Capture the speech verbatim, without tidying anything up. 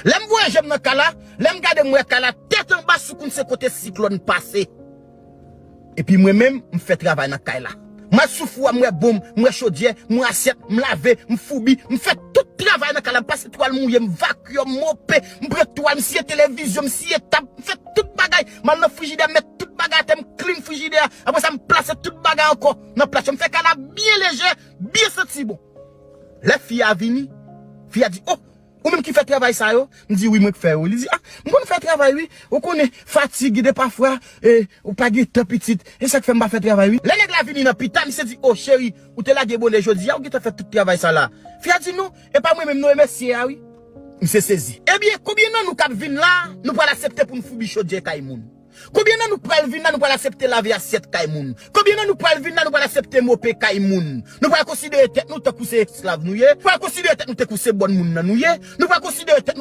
Lè m voye je m nan kay la, lè m gade m wè kay la tèt anba sou kounn se kote siklòn pase. Epi mwen menm, m fè travay nan kay la. M al sou fou a, m wè bonm, m wè chodyè, m wè asyèt, m lave, m foubi, m fè tout travay nan kay la, m pase twal mouye, m vakyòm, mope, m pran twal, m siye televizyon, m siye tab, m fè tout bagay. M al nan frijidè, m met tout bagay atè, m clean frijidè a. Apre sa, m plase tout bagay ankò nan plas yo. M fè kay la byen lejè, byen santi bon. Lè fi a vini, fi a di, "Oh, ou menm ki fè travay sa yo?" M di, "Wi, mwen k fè yo." Li di, "Ah, m konn fè travay, wi. Ou konnen, fatig, de pafwa, e, ou pa gen tan pitit. E sa k fè m pa fè travay, wi." Lè nèg la vini nan pita, misye di, "Oh, cheri, ou te lage bonè jodi a, ou gentan fè tout travay sa la." Fi a di, "Non, e pa mwen menm, non, e mesye a, wi." Misye sezi. Ebyen, konbyen nan nou k ap vin la, nou pral aksepte pou n foubi chodyè kay moun? Konbyen nan nou pral vin la, nou pral aksepte lave asyèt kay moun? Konbyen nan nou pral vin la, nou pral aksepte mope kay moun? Nou pral konsidere tèt nou tankou se esklav nou ye? Nou pral konsidere tèt nou tankou se bòn moun nan nou ye? Nou pral konsidere tèt nou